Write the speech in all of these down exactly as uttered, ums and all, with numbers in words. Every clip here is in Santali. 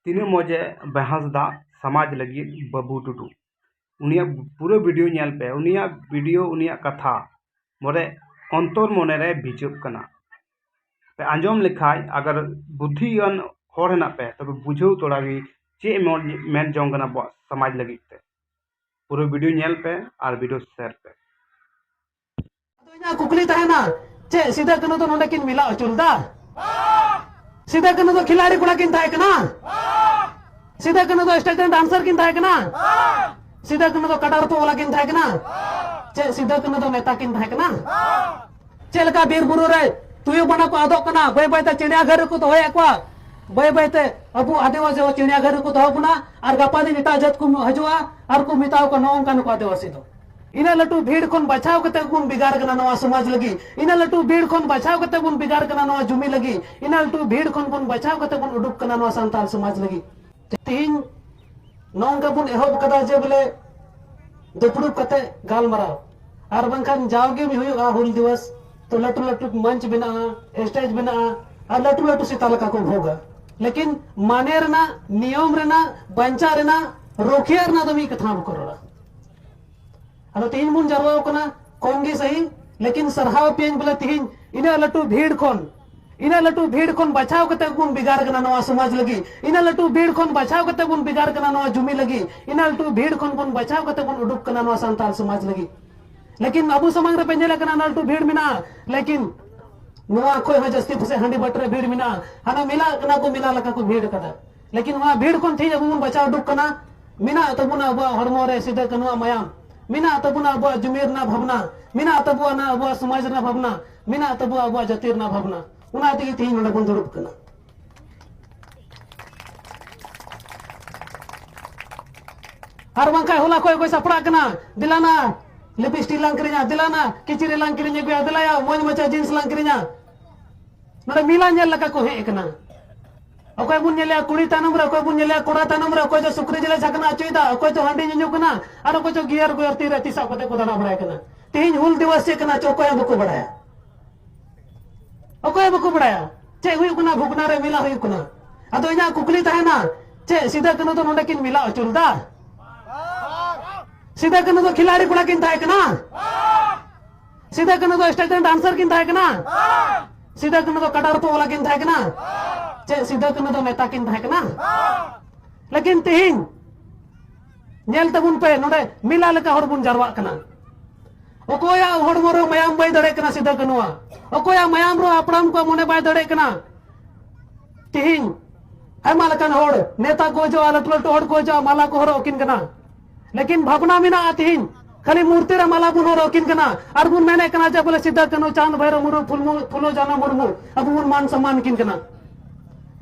ᱛᱤᱱᱟᱹᱜ ᱢᱚᱡᱽ ᱮ ᱵᱟᱦᱟᱥ ᱫᱟ ᱥᱚᱢᱟᱡᱽ ᱞᱟᱹᱜᱤᱫ ᱵᱟᱹᱵᱩ ᱴᱩᱰᱩ᱾ ᱩᱱᱤᱭᱟᱜ ᱯᱩᱨᱟᱹ ᱵᱷᱤᱰᱤᱭᱳ ᱧᱮᱞ ᱯᱮ, ᱩᱱᱤᱭᱟᱜ ᱵᱷᱤᱰᱤᱭᱳ, ᱩᱱᱤᱭᱟᱜ ᱠᱟᱛᱷᱟ ᱢᱚᱨᱮ ᱚᱱᱛᱚᱨ ᱢᱚᱱᱮ ᱨᱮ ᱵᱷᱤᱡᱟᱹᱜ ᱠᱟᱱᱟ᱾ ᱯᱮ ᱟᱸᱡᱚᱢ ᱞᱮᱠᱷᱟᱡ, ᱟᱜᱟᱨ ᱵᱩᱫᱽᱫᱷᱤᱭᱟᱱ ᱦᱚᱲ ᱦᱮᱱᱟᱜ ᱯᱮ, ᱛᱚᱵᱮ ᱵᱩᱡᱷᱟᱹᱣ ᱛᱚᱨᱟ ᱜᱮ ᱪᱮᱫ ᱮ ᱢᱮᱱ, ᱢᱮᱱ ᱡᱚᱝ ᱠᱟᱱᱟ ᱟᱵᱚᱣᱟᱜ ᱥᱚᱢᱟᱡᱽ ᱞᱟᱹᱜᱤᱫ ᱛᱮ᱾ ᱯᱩᱨᱟᱹ ᱵᱷᱤᱰᱤᱭᱳ ᱧᱮᱞ ᱯᱮ ᱟᱨ ᱵᱷᱤᱰᱤᱭᱳ ᱥᱮᱭᱟᱨ ᱯᱮ᱾ ᱟᱫᱚ ᱤᱧᱟᱹᱜ ᱠᱩᱠᱞᱤ ᱛᱟᱦᱮᱱᱟ, ᱪᱮᱫ ᱥᱤᱫᱟᱹ ᱠᱟᱹᱱᱦᱩ ᱫᱚ ᱱᱚᱰᱮ ᱠᱤᱱ ᱢᱮᱞᱟ ᱦᱚᱪᱚ ᱞᱮᱫᱟ? ᱥᱤᱫᱟᱹ ᱠᱟᱹᱱᱦᱩ ᱫᱚ ᱠᱷᱤᱞᱟᱲᱤ ᱠᱚᱲᱟ ᱠᱤᱱ ᱛᱟᱦᱮᱸ ᱠᱟᱱᱟ? ᱥᱤᱫᱟᱹ ᱠᱟᱹᱱᱦᱩ ᱫᱚ ᱥᱴᱮᱡ ᱨᱮᱱ ᱰᱟᱱᱥᱟᱨ ᱠᱤᱱ ᱛᱟᱦᱮᱸ ᱠᱟᱱᱟ? ᱥᱤᱫᱟᱹ ᱠᱟᱹᱱᱦᱩ ᱫᱚ ᱠᱟᱰᱟ ᱨᱚᱯᱚᱜ ᱣᱟᱞᱟ ᱠᱤᱱ ᱛᱟᱦᱮᱸ ᱠᱟᱱᱟ? ᱪᱮᱫ ᱥᱤᱫᱟᱹ ᱠᱟᱹᱱᱦᱩ ᱫᱚ ᱱᱮᱛᱟ ᱠᱤᱱ ᱛᱟᱦᱮᱸ ᱠᱟᱱᱟ? ᱪᱮᱫ ᱞᱮᱠᱟ ᱵᱤᱨ ᱵᱩᱨᱩ ᱨᱮ ᱛᱩᱭᱩ ᱵᱟᱱᱟ ᱠᱚ ᱟᱫᱚᱜ ᱠᱟᱱᱟ, ᱵᱟᱹᱭ ᱵᱟᱹᱭ ᱛᱮ ᱪᱤᱲᱤᱭᱟᱹᱜᱷᱚᱨ ᱨᱮᱠᱚ ᱫᱚᱦᱚᱭᱮᱫ ᱠᱚᱣᱟ, ᱵᱟᱹᱭ ᱵᱟᱹᱭ ᱛᱮ ᱟᱵᱚ ᱟᱹᱫᱤᱵᱟᱹᱥᱤ ᱦᱚᱸ ᱪᱤᱲᱤᱭᱟᱹᱜᱷᱚᱨ ᱨᱮᱠᱚ ᱫᱚᱦᱚ ᱵᱚᱱᱟ, ᱟᱨ ᱜᱟᱯᱟ ᱫᱤᱱ ᱮᱴᱟᱜ ᱡᱟᱹᱛ ᱠᱚ ᱦᱤᱡᱩᱜᱼᱟ ᱟᱨ ᱠᱚ ᱢᱮᱛᱟᱣ ᱠᱚᱣᱟ, "ᱱᱚᱜᱼᱚ ᱱᱚᱝᱠᱟ ᱱᱩᱠᱩ ᱟᱹᱫᱤᱵᱟᱹᱥᱤ ᱫᱚ᱾" ᱤᱱᱟᱹᱜ ᱞᱟᱹᱴᱩ ᱵᱷᱤᱲ ᱠᱷᱚᱱ ᱵᱟᱪᱷᱟᱣ ᱠᱟᱛᱮ ᱵᱚᱱ ᱵᱷᱮᱜᱟᱨ ᱠᱟᱱᱟ ᱱᱚᱣᱟ ᱥᱚᱢᱟᱡᱽ ᱞᱟᱹᱜᱤᱫ, ᱤᱱᱟᱹᱜ ᱞᱟᱹᱴᱩ ᱵᱷᱤᱲ ᱠᱷᱚᱱ ᱵᱟᱪᱷᱟᱣ ᱠᱟᱛᱮ ᱵᱚᱱ ᱵᱷᱮᱜᱟᱨ ᱠᱟᱱᱟ ᱱᱚᱣᱟ ᱡᱩᱢᱤ ᱞᱟᱹᱜᱤᱫ, ᱤᱱᱟᱹᱜ ᱞᱟᱹᱴᱩ ᱵᱷᱤᱲ ᱠᱷᱚᱱ ᱵᱚᱱ ᱵᱟᱪᱷᱟᱣ ᱠᱟᱛᱮ ᱵᱚᱱ ᱩᱰᱩᱠ ᱠᱟᱱᱟ ᱱᱚᱣᱟ ᱥᱟᱱᱛᱟᱲ ᱥᱚᱢᱟᱡᱽ ᱞᱟᱹᱜᱤᱫ᱾ ᱛᱮᱦᱮᱧ ᱱᱚᱝᱠᱟ ᱵᱚᱱ ᱮᱦᱚᱵ ᱠᱟᱫᱟ ᱡᱮ ᱵᱚᱞᱮ ᱫᱩᱯᱲᱩᱵ ᱠᱟᱛᱮ ᱜᱟᱞᱢᱟᱨᱟᱣ, ᱟᱨ ᱵᱟᱝᱠᱷᱟᱱ ᱡᱟᱣᱜᱮ ᱦᱩᱭᱩᱜᱼᱟ ᱦᱩᱞ ᱫᱤᱵᱚᱥ ᱛᱚ ᱞᱟᱹᱴᱩ ᱞᱟᱹᱴᱩ ᱢᱚᱧᱪ ᱵᱮᱱᱟᱜᱼᱟ, ᱥᱴᱮᱡ ᱵᱮᱱᱟᱜᱼᱟ, ᱟᱨ ᱞᱟᱹᱴᱩ ᱞᱟᱹᱴᱩ ᱥᱮᱛᱟ ᱞᱮᱠᱟ ᱠᱚ ᱵᱷᱳᱜᱟ, ᱞᱮᱠᱤᱱ ᱢᱟᱱᱮ ᱨᱮᱱᱟᱜ, ᱱᱤᱭᱚᱢ ᱨᱮᱱᱟᱜ, ᱵᱟᱧᱪᱟᱣ ᱨᱮᱱᱟᱜ, ᱨᱩᱠᱷᱤᱭᱟᱹ ᱨᱮᱱᱟᱜ ᱫᱚ ᱢᱤᱫ ᱠᱟᱛᱷᱟ ᱦᱚᱸ ᱵᱟᱠᱚ ᱨᱚᱲᱟ᱾ ᱟᱫᱚ ᱛᱮᱦᱮᱧ ᱵᱚᱱ ᱡᱟᱨᱣᱟ ᱠᱟᱱᱟ ᱠᱚᱢ ᱜᱮ ᱥᱟᱹᱦᱤ, ᱞᱮᱠᱤᱱ ᱥᱟᱨᱦᱟᱣ ᱯᱮᱭᱟᱧ ᱵᱚᱞᱮ ᱛᱮᱦᱮᱧ ᱤᱱᱟᱹᱜ ᱞᱟᱹᱴᱩ ᱵᱷᱤᱲ ᱠᱷᱚᱱ, ᱤᱱᱟᱹᱜ ᱞᱟᱹᱴᱩ ᱵᱷᱤᱲ ᱠᱷᱚᱱ ᱵᱟᱪᱷᱟᱣ ᱠᱟᱛᱮ ᱵᱚᱱ ᱵᱷᱮᱜᱟᱨ ᱠᱟᱱᱟ ᱱᱚᱣᱟ ᱥᱚᱢᱟᱡᱽ ᱞᱟᱹᱜᱤᱫ, ᱤᱱᱟᱹᱜ ᱞᱟᱹᱴᱩ ᱵᱷᱤᱲ ᱠᱷᱚᱱ ᱵᱟᱪᱷᱟᱣ ᱠᱟᱛᱮ ᱵᱚᱱ ᱵᱷᱮᱜᱟᱨ ᱠᱟᱱᱟ ᱱᱚᱣᱟ ᱡᱩᱢᱤ ᱞᱟᱹᱜᱤᱫ, ᱤᱱᱟᱹᱜ ᱞᱟᱹᱴᱩ ᱵᱷᱤᱲ ᱠᱷᱚᱱ ᱵᱚᱱ ᱵᱟᱪᱷᱟᱣ ᱠᱟᱛᱮ ᱵᱚᱱ ᱩᱰᱩᱠ ᱠᱟᱱᱟ ᱱᱚᱣᱟ ᱥᱟᱱᱛᱟᱲ ᱥᱚᱢᱟᱡᱽ ᱞᱟᱹᱜᱤᱫ᱾ ᱞᱮᱠᱤᱱ ᱟᱵᱚ ᱥᱟᱢᱟᱝ ᱨᱮ ᱯᱮ ᱧᱮᱞ ᱠᱟᱱᱟ ᱚᱱᱟ ᱞᱟᱹᱴᱩ ᱵᱷᱤᱲ ᱢᱮᱱᱟᱜᱼᱟ, ᱞᱮᱠᱤᱱ ᱱᱚᱣᱟ ᱠᱷᱚᱡ ᱦᱚᱸ ᱡᱟᱹᱥᱛᱤ ᱯᱟᱥᱮᱡ ᱦᱟᱺᱰᱤ ᱵᱟᱹᱴᱤ ᱨᱮ ᱵᱷᱤᱲ ᱢᱮᱱᱟᱜᱼᱟ, ᱦᱟᱱᱟ ᱢᱮᱞᱟ ᱠᱟᱱᱟ ᱠᱚ, ᱢᱮᱞᱟ ᱞᱮᱠᱟ ᱠᱚ ᱵᱷᱤᱲ ᱠᱟᱫᱟ᱾ ᱞᱮᱠᱤᱱ ᱱᱚᱣᱟ ᱵᱷᱤᱲ ᱠᱷᱚᱱ ᱛᱮᱦᱮᱧ ᱟᱵᱚ ᱵᱚᱱ ᱵᱟᱪᱟᱣ ᱩᱰᱩᱠ ᱠᱟᱱᱟ, ᱢᱮᱱᱟᱜ ᱛᱟᱵᱚᱱᱟ ᱟᱵᱚᱣᱟᱜ ᱦᱚᱲᱢᱚ ᱨᱮ ᱥᱤᱫᱟᱹ ᱠᱟᱹᱱᱦᱩᱣᱟᱜ ᱢᱟᱭᱟᱢ, ᱢᱮᱱᱟᱜ ᱛᱟᱵᱚᱱᱟ ᱟᱵᱚᱣᱟᱜ ᱡᱩᱢᱤ ᱨᱮᱱᱟᱜ ᱵᱷᱟᱵᱽᱱᱟ, ᱢᱮᱱᱟᱜ ᱛᱟᱵᱚᱱᱟ ᱟᱵᱚᱣᱟᱜ ᱥᱚᱢᱟᱡᱽ ᱨᱮᱱᱟᱜ ᱵᱷᱟᱵᱽᱱᱟ, ᱢᱮᱱᱟᱜ ᱛᱟᱵᱚᱱᱟ ᱟᱵᱚᱣᱟᱜ ᱡᱟᱹᱛᱤ ᱨᱮᱱᱟᱜ ᱵᱷᱟᱵᱽᱱᱟ᱾ ᱚᱱᱟ ᱛᱮᱜᱮ ᱛᱮᱦᱮᱧ ᱱᱚᱰᱮ ᱵᱚᱱ ᱫᱩᱲᱩᱵ ᱠᱟᱱᱟ᱾ ᱟᱨ ᱵᱟᱝᱠᱷᱟᱱ ᱦᱚᱞᱟ ᱠᱷᱚᱡ ᱚᱠᱚᱭ ᱥᱟᱯᱲᱟᱜ ᱠᱟᱱᱟ, ᱫᱮᱞᱟᱱᱟ ᱞᱤᱯᱤᱥᱴᱤᱠ ᱞᱟᱝ ᱠᱤᱨᱤᱧᱟ, ᱫᱮᱞᱟᱱᱟ ᱠᱤᱪᱨᱤᱡ ᱞᱟᱝ ᱠᱤᱨᱤᱧ ᱟᱹᱜᱩᱭᱟ, ᱫᱮᱞᱟᱭᱟ ᱢᱚᱡᱽ ᱢᱟᱪᱷᱟ ᱡᱤᱱᱥ ᱞᱟᱝ ᱠᱤᱨᱤᱧᱟ᱾ ᱱᱚᱰᱮ ᱢᱮᱞᱟ ᱧᱮᱞ ᱞᱮᱠᱟ ᱠᱚ ᱦᱮᱡ ᱟᱠᱟᱱᱟ᱾ ᱚᱠᱚᱭ ᱵᱚᱱ ᱧᱮᱞᱮᱭᱟ ᱠᱩᱲᱤ ᱛᱟᱭᱱᱚᱢ ᱨᱮ, ᱚᱠᱚᱭ ᱵᱚᱱ ᱧᱮᱞᱮᱭᱟ ᱠᱚᱲᱟ ᱛᱟᱭᱱᱚᱢ ᱨᱮ, ᱚᱠᱚᱭ ᱫᱚ ᱥᱩᱠᱨᱤ ᱡᱤᱞ ᱮ ᱪᱷᱟᱠᱱᱟ ᱦᱚᱪᱚᱭᱮᱫᱟ, ᱚᱠᱚᱭ ᱫᱚ ᱦᱟᱺᱰᱤ ᱧᱩᱧᱩ ᱠᱟᱱᱟ, ᱟᱨ ᱚᱠᱚᱭ ᱫᱚ ᱜᱤᱭᱟᱨ ᱜᱩᱭᱟᱨ ᱛᱤ ᱨᱮ ᱛᱤ ᱥᱟᱵ ᱠᱟᱛᱮ ᱠᱚ ᱫᱟᱬᱟ ᱵᱟᱲᱟᱭ ᱠᱟᱱᱟ᱾ ᱛᱮᱦᱮᱧ ᱦᱩᱞ ᱫᱤᱵᱚᱥ ᱪᱮᱫ ᱠᱟᱱᱟ ᱪᱚ ᱚᱠᱚᱭ ᱦᱚᱸ ᱵᱟᱠᱚ ᱵᱟᱲᱟᱭᱟ᱾ ᱚᱠᱚᱭ ᱦᱚᱸ ᱵᱟᱠᱚ ᱵᱟᱲᱟᱭᱟ ᱪᱮᱫ ᱦᱩᱭᱩᱜ ᱠᱟᱱᱟ, ᱵᱷᱩᱵᱽᱱᱟ ᱨᱮ ᱢᱮᱞᱟ ᱦᱩᱭᱩᱜ ᱠᱟᱱᱟ᱾ ᱟᱫᱚ ᱤᱧᱟᱹᱜ ᱠᱩᱠᱞᱤ ᱛᱟᱦᱮᱱᱟ, ᱪᱮᱫ ᱥᱤᱫᱟᱹ ᱠᱟᱹᱱᱦᱩ ᱫᱚ ᱱᱚᱰᱮ ᱠᱤᱱ ᱢᱮᱞᱟ ᱦᱚᱪᱚ ᱞᱮᱫᱟ? ᱥᱤᱫᱟᱹ ᱠᱟᱹᱱᱦᱩ ᱫᱚ ᱠᱷᱤᱞᱟᱲᱤ ᱠᱚᱲᱟ ᱠᱤᱱ ᱛᱟᱦᱮᱸ ᱠᱟᱱᱟ? ᱥᱤᱫᱟᱹ ᱠᱟᱹᱱᱦᱩ ᱫᱚ ᱥᱴᱮᱡ ᱨᱮᱱ ᱰᱟᱱᱥᱟᱨ ᱠᱤᱱ ᱛᱟᱦᱮᱸ ᱠᱟᱱᱟ? ᱥᱤᱫᱟᱹ ᱠᱟᱹᱱᱦᱩ ᱫᱚ ᱠᱟᱰᱟᱨ ᱯᱚᱣᱞᱟ ᱠᱤᱱ ᱛᱟᱦᱮᱸ ᱠᱟᱱᱟ? ᱪᱮᱫ ᱥᱤᱫᱟᱹ ᱠᱟᱹᱱᱦᱩ ᱫᱚ ᱱᱮᱛᱟ ᱠᱤᱱ ᱛᱟᱦᱮᱸ ᱠᱟᱱᱟ? ᱞᱮᱠᱤᱱ ᱛᱤᱦᱤᱧ ᱧᱮᱞ ᱛᱟᱵᱚᱱ ᱯᱮ, ᱱᱚᱰᱮ ᱢᱮᱞᱟ ᱞᱮᱠᱟ ᱦᱚᱲ ᱵᱚᱱ ᱡᱟᱨᱣᱟᱜ ᱠᱟᱱᱟ᱾ ᱚᱠᱚᱭᱟᱜ ᱦᱚᱲᱢᱚ ᱨᱮ ᱢᱟᱭᱟᱢ ᱵᱟᱭ ᱫᱟᱲᱮᱭᱟᱜ ᱠᱟᱱᱟ ᱥᱤᱫᱟᱹ ᱠᱟᱹᱱᱦᱩᱣᱟᱜ? ᱚᱠᱚᱭᱟᱜ ᱢᱟᱭᱟᱢ ᱨᱮ ᱦᱟᱯᱲᱟᱢ ᱠᱚᱣᱟᱜ ᱢᱚᱱᱮ ᱵᱟᱭ ᱫᱟᱲᱮᱭᱟᱜ ᱠᱟᱱᱟ? ᱛᱤᱦᱤᱧ ᱟᱭᱢᱟ ᱞᱮᱠᱟᱱ ᱦᱚᱲ, ᱱᱮᱛᱟ ᱠᱚ ᱦᱤᱡᱩᱜᱼᱟ, ᱞᱟᱹᱴᱩ ᱞᱟᱹᱴᱩ ᱦᱚᱲ ᱠᱚ ᱦᱤᱡᱩᱜᱼᱟ, ᱢᱟᱞᱟ ᱠᱚ ᱦᱚᱨᱚᱜ ᱟᱹᱠᱤᱱ ᱠᱟᱱᱟ᱾ ᱞᱮᱠᱤᱱ ᱵᱷᱟᱵᱽᱱᱟ ᱢᱮᱱᱟᱜᱼᱟ, ᱛᱤᱦᱤᱧ ᱠᱷᱟᱹᱞᱤ ᱢᱩᱨᱛᱤ ᱨᱮ ᱢᱟᱞᱟ ᱵᱚᱱ ᱦᱚᱨᱚᱜ ᱟᱹᱠᱤᱱ ᱠᱟᱱᱟ ᱟᱨ ᱵᱚᱱ ᱢᱮᱱᱮᱫ ᱠᱟᱱᱟ ᱡᱮ ᱵᱚᱞᱮ ᱥᱤᱫᱟᱹ ᱠᱟᱹᱱᱦᱩ, ᱪᱟᱸᱫᱽ ᱵᱷᱟᱭᱨᱳ ᱢᱩᱨᱢᱩ, ᱯᱷᱩᱞ-, ᱯᱷᱩᱞᱳ ᱡᱷᱟᱱᱳ ᱢᱩᱨᱢᱩ, ᱟᱵᱚ ᱵᱚᱱ ᱢᱟᱱ ᱥᱚᱱᱢᱟᱱ ᱠᱤᱱ ᱠᱟᱱᱟ᱾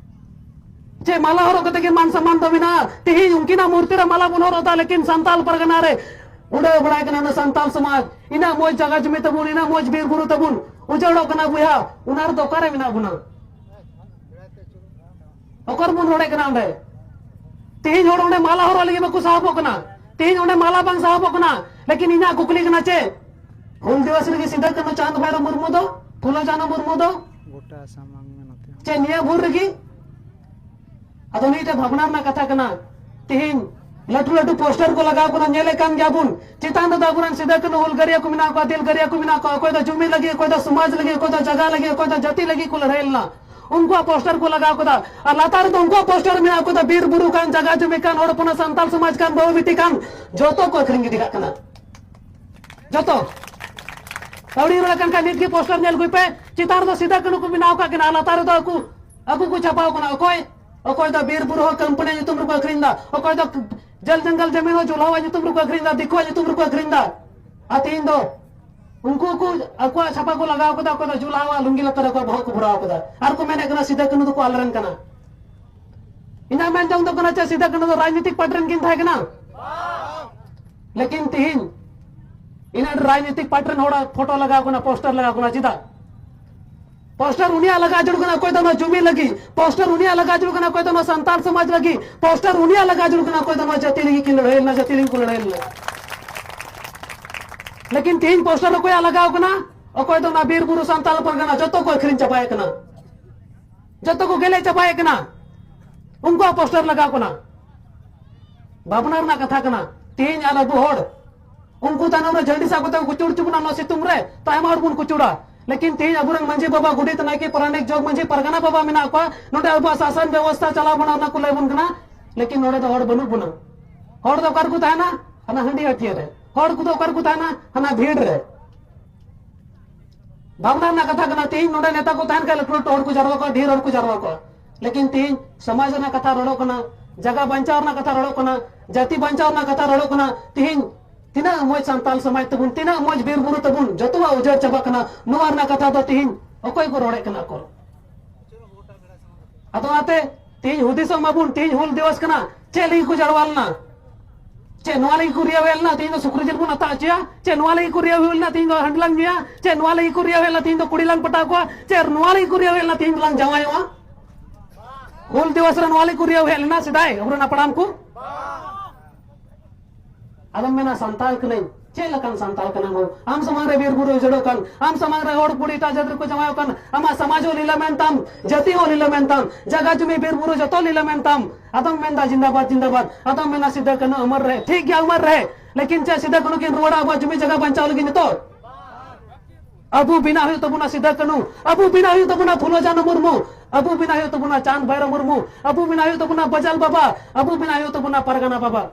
ᱪᱮᱫ ᱢᱟᱞᱟ ᱦᱚᱨᱚᱜ ᱠᱟᱛᱮ ᱜᱮ ᱢᱟᱱ ᱥᱚᱱᱢᱟᱱ ᱫᱚ ᱢᱮᱱᱟᱜᱼᱟ? ᱛᱤᱦᱤᱧ ᱩᱱᱠᱤᱱᱟᱜ ᱢᱩᱨᱛᱤ ᱨᱮ ᱢᱟᱞᱟ ᱵᱚᱱ ᱦᱚᱨᱚᱜ ᱮᱫᱟ, ᱞᱮᱠᱤᱱ ᱥᱟᱱᱛᱟᱞ ᱯᱟᱨᱜᱟᱱᱟ ᱨᱮ ᱩᱰᱟᱹᱣ ᱵᱟᱲᱟᱭ ᱠᱟᱱᱟ ᱚᱱᱟ ᱥᱟᱱᱛᱟᱞ ᱥᱚᱢᱟᱡᱽ, ᱤᱱᱟᱹᱜ ᱢᱚᱡᱽ ᱡᱟᱭᱜᱟ ᱡᱩᱢᱤ ᱛᱟᱵᱚᱱ, ᱤᱱᱟᱹᱜ ᱢᱚᱡᱽ ᱵᱤᱨ ᱵᱩᱨᱩ ᱛᱟᱵᱚᱱ ᱩᱡᱟᱹᱲᱚᱜ ᱠᱟᱱᱟ ᱵᱚᱭᱦᱟ, ᱚᱱᱟ ᱨᱮᱫᱚ ᱚᱠᱟᱨᱮ ᱢᱮᱱᱟᱜ ᱵᱚᱱᱟ? ᱚᱠᱟ ᱨᱮᱵᱚᱱ ᱨᱚᱲᱮᱫ ᱠᱟᱱᱟ ᱚᱸᱰᱮ? ᱛᱮᱦᱮᱧ ᱦᱚᱲ ᱚᱸᱰᱮ ᱢᱟᱞᱟ ᱦᱚᱨᱚᱜ ᱞᱟᱹᱜᱤᱫ ᱵᱟᱠᱚ ᱥᱟᱦᱚᱵᱚᱜ ᱠᱟᱱᱟ᱾ ᱛᱮᱦᱮᱧ ᱚᱸᱰᱮ ᱢᱟᱞᱟ ᱵᱟᱝ ᱥᱟᱦᱚᱵᱚᱜ ᱠᱟᱱᱟ᱾ ᱞᱮᱠᱤᱱ ᱤᱧᱟᱹᱜ ᱠᱩᱠᱞᱤ ᱠᱟᱱᱟ ᱪᱮᱫ? ᱦᱩᱞ ᱫᱤᱵᱚᱥ ᱨᱮᱜᱮ ᱥᱤᱫᱟᱹ ᱠᱟᱹᱱᱦᱩ ᱪᱟᱸᱫᱽ ᱵᱷᱟᱭᱨᱳ ᱢᱩᱨᱢᱩ ᱫᱚ, ᱯᱷᱩᱞᱳ ᱡᱷᱟᱱᱳ ᱢᱩᱨᱢᱩ ᱫᱚ ᱜᱚᱴᱟ ᱥᱟᱢᱟᱝ ᱢᱮ ᱱᱚᱛᱮ᱾ ᱪᱮᱫ ᱱᱤᱭᱟᱹ ᱵᱷᱳᱨ ᱨᱮᱜᱮ? ᱟᱫᱚ ᱢᱤᱫᱴᱮᱡ ᱵᱷᱟᱵᱽᱱᱟ ᱨᱮᱱᱟᱜ ᱠᱟᱛᱷᱟ ᱠᱟᱱᱟ᱾ ᱛᱮᱦᱮᱧ ᱞᱟᱹᱴᱩ ᱞᱟᱹᱴᱩ ᱯᱳᱥᱴᱟᱨ ᱠᱚ ᱞᱟᱜᱟᱣ ᱠᱟᱱᱟ, ᱧᱮᱞᱮᱫ ᱠᱟᱱ ᱜᱮᱭᱟ ᱵᱚᱱ᱾ ᱪᱮᱛᱟᱱ ᱨᱮᱫᱚ ᱟᱵᱚᱨᱮᱱ ᱥᱤᱫᱟᱹ ᱠᱟᱹᱱᱦᱩ ᱦᱩᱞᱜᱟᱹᱨᱤᱭᱟᱹ ᱠᱚ ᱢᱮᱱᱟᱜ ᱠᱚᱣᱟ, ᱫᱤᱞᱜᱟᱹᱨᱤᱭᱟᱹ ᱠᱚ ᱢᱮᱱᱟᱜ ᱠᱚᱣᱟ, ᱚᱠᱚᱭ ᱫᱚ ᱡᱩᱢᱤ ᱞᱟᱹᱜᱤᱫ, ᱚᱠᱚᱭ ᱫᱚ ᱥᱚᱢᱟᱡᱽ ᱞᱟᱹᱜᱤᱫ, ᱚᱠᱚᱭ ᱫᱚ ᱡᱟᱹᱛᱤ ᱞᱟᱹᱜᱤᱫ ᱠᱚ ᱞᱟᱹᱲᱦᱟᱹᱭ ᱞᱮᱱᱟ᱾ ᱩᱱᱠᱩᱣᱟᱜ ᱯᱳᱥᱴᱟᱨ ᱠᱚ ᱞᱟᱜᱟᱣ ᱠᱟᱫᱟ᱾ ᱟᱨ ᱞᱟᱛᱟᱨ ᱨᱮᱫᱚ ᱩᱱᱠᱩᱣᱟᱜ ᱯᱳᱥᱴᱟᱨ ᱢᱮᱱᱟᱜ ᱠᱟᱫᱟ, ᱵᱤᱨ ᱵᱩᱨᱩ ᱠᱟᱱ, ᱡᱟᱭᱜᱟ ᱡᱩᱢᱤ ᱠᱟᱱ, ᱦᱚᱲ ᱦᱚᱯᱚᱱᱟᱜ, ᱥᱟᱱᱛᱟᱞ ᱥᱚᱢᱟᱡᱽ ᱠᱟᱱ, ᱵᱟᱹᱦᱩ ᱵᱤᱴᱤ ᱠᱟᱱ, ᱡᱚᱛᱚ ᱠᱚ ᱟᱹᱠᱷᱨᱤᱧ ᱜᱤᱰᱤ ᱠᱟᱜ ᱠᱟᱱᱟ᱾ ᱡᱚᱛᱚ᱾ ᱠᱟᱹᱣᱰᱤ ᱨᱚᱲ ᱠᱟᱱ ᱠᱷᱟᱱ ᱱᱤᱛ ᱜᱮ ᱯᱳᱥᱴᱟᱨ ᱧᱮᱞ ᱟᱹᱜᱩᱭ ᱯᱮ᱾ ᱪᱮᱛᱟᱱ ᱨᱮᱫᱚ ᱥᱤᱫᱟᱹ ᱠᱟᱹᱱᱦᱩ ᱠᱚ ᱵᱮᱱᱟᱣ ᱠᱟᱜ ᱠᱤᱱᱟ, ᱟᱨ ᱞᱟᱛᱟᱨ ᱨᱮᱫᱚ ᱟᱠᱚ, ᱟᱠᱚ ᱠᱚ ᱪᱷᱟᱯᱟᱣ ᱠᱟᱱᱟ᱾ ᱚᱠᱚᱭ, ᱚᱠᱚᱭ ᱫᱚ ᱵᱤᱨ ᱵᱩᱨᱩ ᱦᱚᱸ ᱠᱳᱢᱯᱟᱱᱤ ᱧᱩᱛᱩᱢ ᱨᱮᱠᱚ ᱟᱹᱠᱷᱨᱤᱧ ᱫᱟ, ᱚᱠᱚᱭ ᱫᱚ ᱡᱚᱞ ᱡᱚᱝᱜᱚᱞ ᱡᱚᱢᱤᱱ ᱦᱚᱸ ᱡᱩᱞᱦᱟᱣᱟ ᱧᱩᱛᱩᱢ ᱨᱮᱠᱚ ᱟᱹᱠᱷᱨᱤᱧ ᱫᱟ, ᱫᱤᱠᱩᱣᱟᱜ ᱧᱩᱛᱩᱢ ᱨᱮᱠᱚ ᱟᱹᱠᱷᱨᱤᱧ ᱫᱟ᱾ ᱟᱨ ᱛᱮᱦᱮᱧ ᱫᱚ ᱩᱱᱠᱩ ᱠᱚ ᱟᱠᱚᱣᱟᱜ ᱪᱷᱟᱯᱟ ᱠᱚ ᱞᱟᱜᱟᱣ ᱠᱟᱫᱟ, ᱚᱠᱚᱭ ᱫᱚ ᱡᱩᱞᱦᱟᱣᱟ ᱞᱩᱝᱜᱤ ᱞᱟᱛᱟᱨ ᱨᱮ ᱟᱠᱚᱣᱟᱜ ᱵᱚᱦᱚᱜ ᱠᱚ ᱵᱷᱚᱨᱟᱣ ᱠᱟᱫᱟ, ᱟᱨ ᱠᱚ ᱢᱮᱱᱮᱫ ᱠᱟᱱᱟ ᱥᱤᱫᱟᱹ ᱠᱟᱹᱱᱦᱩ ᱫᱚᱠᱚ ᱟᱞᱮᱨᱮᱱ ᱠᱟᱱᱟ᱾ ᱤᱧᱟᱹᱜ ᱢᱮᱱ ᱡᱚᱝ ᱫᱚ ᱠᱟᱱᱟ ᱪᱮᱫ, ᱥᱤᱫᱟᱹ ᱠᱟᱹᱱᱦᱩ ᱫᱚ ᱨᱟᱡᱽᱱᱤᱛᱤᱠ ᱯᱟᱨᱴᱤ ᱨᱮᱱ ᱠᱤᱱ ᱛᱟᱦᱮᱸ ᱠᱟᱱᱟ? ᱞᱮᱠᱤᱱ ᱛᱤᱦᱤᱧ ᱤᱱᱟᱹ ᱨᱟᱡᱽᱱᱤᱛᱤᱠ ᱯᱟᱨᱴᱤ ᱨᱮᱱ ᱦᱚᱲᱟᱜ ᱯᱷᱳᱴᱳ ᱞᱟᱜᱟᱣ ᱠᱟᱱᱟ, ᱯᱳᱥᱴᱟᱨ ᱞᱟᱜᱟᱣ ᱠᱟᱱᱟ, ᱪᱮᱫᱟᱜ? ᱯᱳᱥᱴᱟᱨ ᱩᱱᱤᱭᱟᱜ ᱞᱟᱜᱟ ᱡᱟᱹᱨᱩᱲ ᱠᱟᱱᱟ, ᱚᱠᱚᱭ ᱫᱚ ᱱᱚᱣᱟ ᱡᱩᱢᱤ ᱞᱟᱹᱜᱤᱫ᱾ ᱯᱳᱥᱴᱟᱨ ᱩᱱᱤᱭᱟᱜ ᱞᱟᱜᱟ ᱡᱟᱹᱨᱩᱲ ᱠᱟᱱᱟ, ᱚᱠᱚᱭ ᱫᱚ ᱱᱚᱣᱟ ᱥᱟᱱᱛᱟᱲ ᱥᱚᱢᱟᱡᱽ ᱞᱟᱹᱜᱤᱫ᱾ ᱯᱳᱥᱴᱟᱨ ᱩᱱᱤᱭᱟᱜ ᱞᱟᱜᱟ ᱡᱟᱹᱨᱩᱲ ᱠᱟᱱᱟ, ᱚᱠᱚᱭ ᱫᱚ ᱱᱚᱣᱟ ᱡᱟᱹᱛᱤ ᱞᱟᱹᱜᱤᱫ ᱠᱤᱱ ᱞᱟᱹᱲᱦᱟᱹᱭ ᱞᱮᱱᱟ, ᱡᱟᱹᱛᱤ ᱞᱟᱹᱜᱤᱫ ᱠᱚ ᱞᱟᱹᱲᱦᱟᱹᱭ ᱞᱮᱱᱟ᱾ ᱞᱮᱠᱤᱱ ᱛᱤᱦᱤᱧ ᱯᱳᱥᱴᱟᱨ ᱚᱠᱚᱭᱟᱜ ᱞᱟᱜᱟᱣ ᱠᱟᱱᱟ? ᱚᱠᱚᱭ ᱫᱚ ᱚᱱᱟ ᱵᱤᱨ ᱵᱩᱨᱩ ᱥᱟᱱᱛᱟᱲ ᱯᱟᱨᱜᱟᱱᱟ, ᱡᱚᱛᱚ ᱠᱚ ᱟᱹᱠᱷᱨᱤᱧ ᱪᱟᱵᱟᱭᱮᱫ ᱠᱟᱱᱟ, ᱡᱚᱛᱚ ᱠᱚ ᱜᱮᱞᱮ ᱪᱟᱵᱟᱭᱮᱫ ᱠᱟᱱᱟ᱾ ᱩᱱᱠᱩᱣᱟᱜ ᱯᱳᱥᱴᱟᱨ ᱞᱟᱜᱟᱣ ᱠᱟᱱᱟ᱾ ᱵᱷᱟᱵᱽᱱᱟ ᱨᱮᱱᱟᱜ ᱠᱟᱛᱷᱟ ᱠᱟᱱᱟ᱾ ᱛᱮᱦᱮᱧ ᱟᱨ ᱟᱵᱚ ᱦᱚᱲ ᱩᱱᱠᱩ ᱛᱟᱭᱱᱚᱢ ᱨᱮ ᱡᱷᱟᱹᱱᱰᱤ ᱥᱟᱵ ᱠᱟᱛᱮ ᱠᱚ ᱠᱩᱪᱩᱲ ᱦᱚᱪᱚ ᱵᱚᱱᱟ ᱱᱚᱣᱟ ᱥᱤᱛᱩᱝ ᱨᱮ, ᱛᱚ ᱟᱭᱢᱟ ᱦᱚᱲ ᱵᱚᱱ ᱠᱩᱪᱩᱲᱟ᱾ ᱞᱮᱠᱤᱱ ᱛᱮᱦᱮᱧ ᱟᱵᱚᱨᱮᱱ ᱢᱟᱹᱡᱷᱤ ᱵᱟᱵᱟ, ᱜᱚᱰᱮᱛ, ᱱᱟᱭᱠᱮ, ᱯᱟᱨᱟᱱᱤᱠ, ᱡᱚᱜᱽ ᱢᱟᱹᱡᱷᱤ, ᱯᱟᱨᱜᱟᱱᱟ ᱵᱟᱵᱟ ᱢᱮᱱᱟᱜ ᱠᱚᱣᱟ, ᱱᱚᱰᱮ ᱟᱵᱚᱣᱟᱜ ᱥᱟᱥᱚᱱ ᱵᱮᱵᱚᱥᱛᱷᱟ ᱪᱟᱞᱟᱣ ᱵᱚᱱᱟ, ᱚᱱᱟ ᱠᱚ ᱞᱟᱹᱭ ᱵᱚᱱ ᱠᱟᱱᱟ᱾ ᱞᱮᱠᱤᱱ ᱱᱚᱰᱮ ᱫᱚ ᱦᱚᱲ ᱵᱟᱹᱱᱩᱜ ᱵᱚᱱᱟ᱾ ᱦᱚᱲ ᱫᱚ ᱚᱠᱟ ᱨᱮᱠᱚ ᱛᱟᱦᱮᱱᱟ? ᱦᱟᱱᱟ ᱦᱟᱺᱰᱤ ᱦᱟᱹᱴᱤᱭᱟᱹ ᱨᱮ᱾ ᱦᱚᱲ ᱠᱚᱫᱚ ᱚᱠᱟ ᱨᱮᱠᱚ ᱛᱟᱦᱮᱱᱟ? ᱦᱟᱱᱟ ᱵᱷᱤᱲ ᱨᱮ᱾ ᱵᱷᱟᱵᱽᱱᱟ ᱨᱮᱱᱟᱜ ᱠᱟᱛᱷᱟ ᱠᱟᱱᱟ, ᱛᱮᱦᱮᱧ ᱱᱚᱰᱮ ᱱᱮᱛᱟ ᱠᱚ ᱛᱟᱦᱮᱱ ᱠᱷᱟᱱ ᱞᱟᱹᱴᱩ ᱞᱟᱹᱴᱩ ᱦᱚᱲ ᱠᱚ ᱡᱟᱨᱣᱟ ᱠᱚᱜᱼᱟ, ᱰᱷᱮᱨ ᱦᱚᱲ ᱠᱚ ᱡᱟᱨᱣᱟ ᱠᱚᱜᱼᱟ᱾ ᱞᱮᱠᱤᱱ ᱛᱮᱦᱮᱧ ᱥᱚᱢᱟᱡᱽ ᱨᱮᱱᱟᱜ ᱠᱟᱛᱷᱟ ᱨᱚᱲᱚᱜ ᱠᱟᱱᱟ, ᱡᱟᱭᱜᱟ ᱵᱟᱧᱪᱟᱣ ᱨᱮᱱᱟᱜ ᱠᱟᱛᱷᱟ ᱨᱚᱲᱚᱜ ᱠᱟᱱᱟ, ᱡᱟᱹᱛᱤ ᱵᱟᱧᱪᱟᱣ ᱨᱮᱱᱟᱜ ᱠᱟᱛᱷᱟ ᱨᱚᱲᱚᱜ ᱠᱟᱱᱟ᱾ ᱛᱮᱦᱮᱧ ᱛᱤᱱᱟᱹᱜ ᱢᱚᱡᱽ ᱥᱟᱱᱛᱟᱞ ᱥᱚᱢᱟᱡᱽ ᱛᱟᱵᱚᱱ, ᱛᱤᱱᱟᱹᱜ ᱢᱚᱡᱽ ᱵᱤᱨ ᱵᱩᱨᱩ ᱛᱟᱵᱚᱱ, ᱡᱚᱛᱚᱣᱟᱜ ᱩᱡᱟᱹᱲ ᱪᱟᱵᱟᱜ ᱠᱟᱱᱟ᱾ ᱱᱚᱣᱟ ᱨᱮᱱᱟᱜ ᱠᱟᱛᱷᱟ ᱫᱚ ᱛᱮᱦᱮᱧ ᱚᱠᱚᱭ ᱠᱚ ᱨᱚᱲᱮᱫ ᱠᱟᱱᱟ ᱠᱚ? ᱟᱫᱚ ᱚᱱᱟᱛᱮ ᱛᱮᱦᱮᱧ ᱦᱩᱫᱤᱥᱚᱜ ᱢᱟᱵᱚᱱ, ᱛᱮᱦᱮᱧ ᱦᱩᱞ ᱫᱤᱵᱚᱥ ᱠᱟᱱᱟ, ᱪᱮᱫ ᱞᱟᱹᱜᱤᱫ ᱠᱚ ᱡᱟᱨᱣᱟ ᱞᱮᱱᱟ? ᱪᱮᱫ ᱱᱚᱣᱟ ᱞᱟᱹᱜᱤᱫ ᱠᱚ ᱨᱤᱭᱟᱹᱣ ᱦᱮᱡ ᱞᱮᱱᱟ ᱛᱮᱦᱮᱧ ᱫᱚ ᱥᱩᱠᱨᱤ ᱡᱤᱞ ᱵᱚᱱ ᱟᱛᱟ ᱦᱚᱪᱚᱭᱟ? ᱪᱮᱫ ᱱᱚᱣᱟ ᱞᱟᱹᱜᱤᱫ ᱠᱚ ᱨᱤᱭᱟᱹᱣ ᱦᱮᱡ ᱞᱮᱱᱟ ᱛᱮᱦᱮᱧ ᱫᱚ ᱦᱟᱺᱰᱤ ᱞᱟᱝ ᱧᱩᱭᱟ? ᱪᱮᱫ ᱱᱚᱣᱟ ᱞᱟᱹᱜᱤᱫ ᱠᱚ ᱨᱤᱭᱟᱹᱣ ᱦᱮᱡ ᱞᱮᱱᱟ ᱛᱮᱦᱮᱧ ᱫᱚ ᱠᱩᱲᱤ ᱞᱟᱝ ᱯᱚᱴᱟᱣ ᱠᱚᱣᱟ? ᱪᱮᱫ ᱱᱚᱣᱟ ᱞᱟᱹᱜᱤᱫ ᱠᱚ ᱨᱤᱭᱟᱹᱣ ᱦᱮᱡ ᱞᱮᱱᱟ ᱛᱮᱦᱮᱧ ᱫᱚᱞᱟᱝ ᱡᱟᱶᱟᱭᱚᱜᱼᱟ? ᱦᱩᱞ ᱫᱤᱵᱚᱥ ᱨᱮ ᱱᱚᱣᱟ ᱞᱟᱹᱜᱤᱫ ᱠᱚ ᱨᱤᱭᱟᱹᱣ ᱦᱮᱡ ᱞᱮᱱᱟ ᱥᱮᱫᱟᱭ ᱟᱵᱚᱨᱮᱱ ᱦᱟᱯᱲᱟᱢ ᱠᱚ? ᱟᱫᱚᱢ ᱢᱮᱱᱟ, "ᱥᱟᱱᱛᱟᱲ ᱠᱟᱹᱱᱟᱹᱧ, ᱪᱮᱫ ᱞᱮᱠᱟᱱ ᱥᱟᱱᱛᱟᱲ ᱠᱟᱱᱟᱢ ᱦᱳ? ᱟᱢ ᱥᱟᱢᱟᱝ ᱨᱮ ᱵᱤᱨ ᱵᱩᱨᱩ ᱩᱡᱟᱹᱲᱚᱜ ᱠᱟᱱ, ᱟᱢ ᱥᱟᱢᱟᱝ ᱨᱮ ᱦᱚᱲ ᱠᱩᱲᱤ ᱮᱴᱟᱜ ᱡᱟᱹᱛ ᱨᱮᱠᱚ ᱡᱟᱶᱟᱭᱚᱜ ᱠᱟᱱ, ᱟᱢᱟᱜ ᱥᱚᱢᱟᱡᱽ ᱦᱚᱸ ᱞᱤᱞᱟᱹᱢ ᱮᱱ ᱛᱟᱢ, ᱡᱟᱹᱛᱤ ᱦᱚᱸ ᱞᱤᱞᱟᱹᱢ ᱮᱱ ᱛᱟᱢ, ᱡᱟᱭᱜᱟ ᱡᱩᱢᱤ ᱵᱤᱨ ᱵᱩᱨᱩ ᱡᱚᱛᱚ ᱞᱤᱞᱟᱹᱢ ᱮᱱ ᱛᱟᱢ, ᱟᱫᱚᱢ ᱢᱮᱱᱫᱟ, 'ᱡᱤᱱᱫᱟᱵᱟᱫ, ᱡᱤᱱᱫᱟᱵᱟᱫ', ᱟᱫᱚᱢ ᱢᱮᱱᱟ, 'ᱥᱤᱫᱟᱹ ᱠᱟᱹᱱᱦᱩ ᱟᱢᱚᱨ ᱨᱮ', ᱴᱷᱤᱠ ᱜᱮᱭᱟ, ᱟᱢᱚᱨ ᱨᱮ, ᱞᱮᱠᱤᱱ ᱪᱮᱫ ᱥᱤᱫᱟᱹ ᱠᱟᱹᱱᱦᱩ ᱠᱤᱱ ᱨᱩᱣᱟᱹᱲᱟ ᱟᱵᱚᱣᱟᱜ ᱡᱩᱢᱤ ᱡᱟᱭᱜᱟ ᱵᱟᱧᱪᱟᱣ ᱞᱟᱹᱜᱤᱫ ᱱᱤᱛᱚᱜ? ᱟᱵᱚ ᱵᱮᱱᱟᱣ ᱦᱩᱭᱩᱜ ᱛᱟᱵᱚᱱᱟ ᱥᱤᱫᱟᱹ ᱠᱟᱹᱱᱦᱩ, ᱟᱵᱚ ᱵᱮᱱᱟᱣ ᱦᱩᱭᱩᱜ ᱛᱟᱵᱚᱱᱟ ᱯᱷᱩᱞᱳ ᱡᱷᱟᱱᱳ ᱢᱩᱨᱢᱩ, ᱟᱵᱚ ᱵᱮᱱᱟᱣ ᱦᱩᱭᱩᱜ ᱛᱟᱵᱚᱱᱟ ᱪᱟᱸᱫᱽ ᱵᱷᱟᱭᱨᱳ ᱢᱩᱨᱢᱩ, ᱟᱵᱚ ᱵᱮᱱᱟᱣ ᱦᱩᱭᱩᱜ ᱛᱟᱵᱚᱱᱟ ᱵᱟᱡᱟᱞ ᱵᱟᱵᱟ, ᱟᱵᱚ ᱵᱮᱱᱟᱣ ᱦᱩᱭᱩᱜ ᱛᱟᱵᱚᱱᱟ ᱯᱟᱨᱜᱟᱱᱟ ᱵᱟᱵᱟ,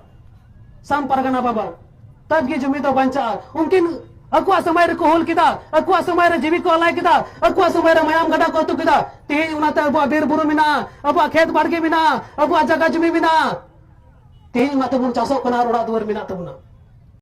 ᱥᱟᱢ ᱯᱟᱨᱜᱟᱱᱟ ᱵᱟᱵᱟ᱾ ᱛᱟᱵ ᱜᱮ ᱡᱩᱢᱤ ᱫᱚ ᱵᱟᱧᱪᱟᱜᱼᱟ᱾ ᱩᱱᱠᱤᱱ ᱟᱠᱚᱣᱟᱜ ᱥᱚᱢᱚᱭ ᱨᱮᱠᱚ ᱦᱩᱞ ᱠᱮᱫᱟ, ᱟᱠᱚᱣᱟᱜ ᱥᱚᱢᱚᱭ ᱨᱮ ᱡᱤᱣᱤ ᱠᱚ ᱟᱞᱟᱭ ᱠᱮᱫᱟ, ᱟᱠᱚᱣᱟᱜ ᱥᱚᱢᱚᱭ ᱨᱮ ᱢᱟᱭᱟᱢ ᱜᱟᱰᱟ ᱠᱚ ᱟᱹᱛᱩ ᱠᱮᱫᱟ᱾ ᱛᱮᱦᱮᱧ ᱚᱱᱟᱛᱮ ᱟᱵᱚᱣᱟᱜ ᱵᱤᱨ ᱵᱩᱨᱩ ᱢᱮᱱᱟᱜᱼᱟ, ᱟᱵᱚᱣᱟᱜ ᱠᱷᱮᱛ ᱵᱟᱲᱜᱮ ᱢᱮᱱᱟᱜᱼᱟ, ᱟᱵᱚᱣᱟᱜ ᱡᱟᱭᱜᱟ ᱡᱩᱢᱤ ᱢᱮᱱᱟᱜᱼᱟ᱾ ᱛᱮᱦᱮᱧ ᱚᱱᱟᱛᱮ ᱵᱚᱱ ᱪᱟᱥᱚᱜ ᱠᱟᱱᱟ ᱟᱨ ᱚᱲᱟᱜ ᱫᱩᱣᱟᱹᱨ ᱢᱮᱱᱟᱜ ᱛᱟᱵᱚᱱᱟ᱾